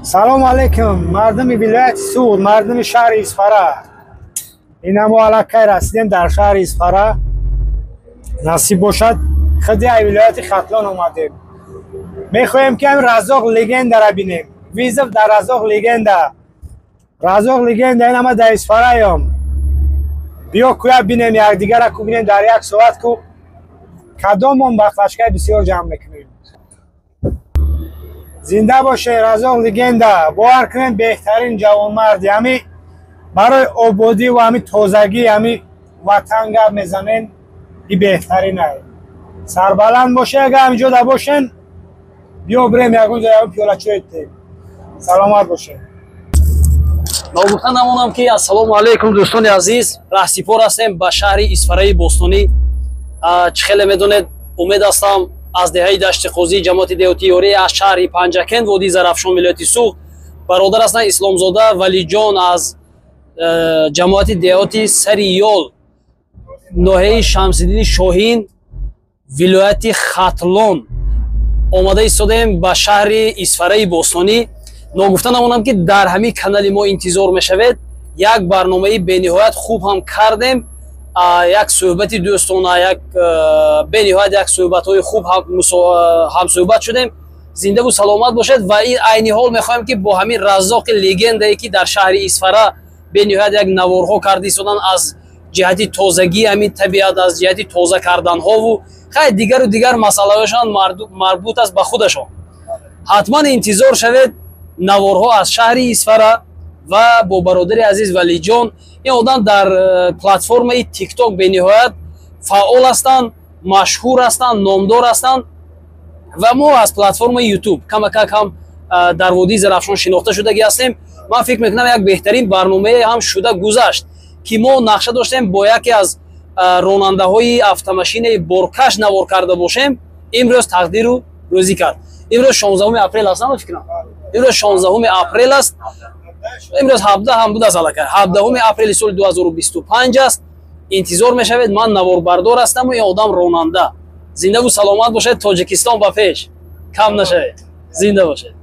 Салому алайкум, мардуми вилояти Суғд, мардуми шаҳри Исфара. Ина мо аллакай расидем дар шаҳри Исфара. Насиб бошад, худи ай вилояти Хатлон омадем. Мехоҳем, ки ҳамин Разоқ Легендара бинем. Вызов дар Разоқ Легенда. Разоқ Легенда, ин ама дар Исфараём. Биё, куя бинем, якдигара ку бинем дар як соат, ку кадомон баклажкаи бисёр ҷамъ мекунем. Зинда боше, Разоқ Легенда! Бовар кунем, беҳтарин ҷавонмарди. Ҳами барои ободӣ ва ҳами тозагӣ ҳами ватан гап мезанен, и беҳтаринай. Сарбаланд боше. Агар ҳамиҷода бошен, биё, бирем ягон ҷо, ягон пиёла чой тем. Саломат боше. Ногуфта намонам, ки ассалому алайкум, дӯстони азиз. Раҳсипор ҳастем ба шаҳри Исфараи бостонӣ. Чӣ хеле медонед, умед ҳастам, аз деҳаи Дашти Қозӣ, ҷамоати деҳоти Ёрӣ, аз шаҳри Панҷакент, водии Зарафшон, вилояти Суғд, бародар ҳастанд Исломзода Валиҷон, аз ҷамоати деҳоти Сари Ёл, ноҳияи Шамсиддини Шоҳин, вилояти Хатлон, омада истодаем ба шаҳри Исфараи бостонӣ. Ногуфта намонам, ки дар ҳамин канали мо интизор мешавед, як барномаи бениҳоят хуб ҳам кардем, як суҳбати дӯстона, як бениҳоят як суҳбатҳои хуб ҳамсуҳбат шудем. Зиндаву саломат бошед. Ва ин айни ҳол мехоҳем, ки бо ҳамин Раззоқи Легендае, ки дар шаҳри Исфара бениҳоят як наворҳо карда истодан аз ҷиҳати тозагии ҳамин табиат, аз ҷиҳати тоза карданҳову хай дигару дигар масъалаҳояшон марбут аст ба худашон, ҳатман интизор шавед наворҳо аз шаҳри Исфара ва бо бародари азиз Валиҷон. Ин одам дар платформаи Тикток бениҳоят фаъол ҳастанд, машҳур ҳастанд, номдор ҳастанд ва мо аз платформаи Ютуб камакак ҳам дар водии Зарафшон шинохта шудагӣ ҳастем. Ман фикр мекунам, як беҳтарин барномае ҳам шуда гузашт, ки мо нақша доштем бо яке аз ронандаҳои автомашинаи боркаш навор карда бошем. Имрӯз тақдиру рӯзӣ кард. Имрӯз 16 апрел аст, на фикрам, имрӯз 16 апрел аст. Имрӯз 17 ҳам будааст аллакай, 17 апрели соли 2025 аст. Интизор мешавед, ман наворбардор ҳастаму ин одам ронанда. Зиндаву саломат бошед. Тоҷикистон ба пеш, кам нашавед, зинда бошед.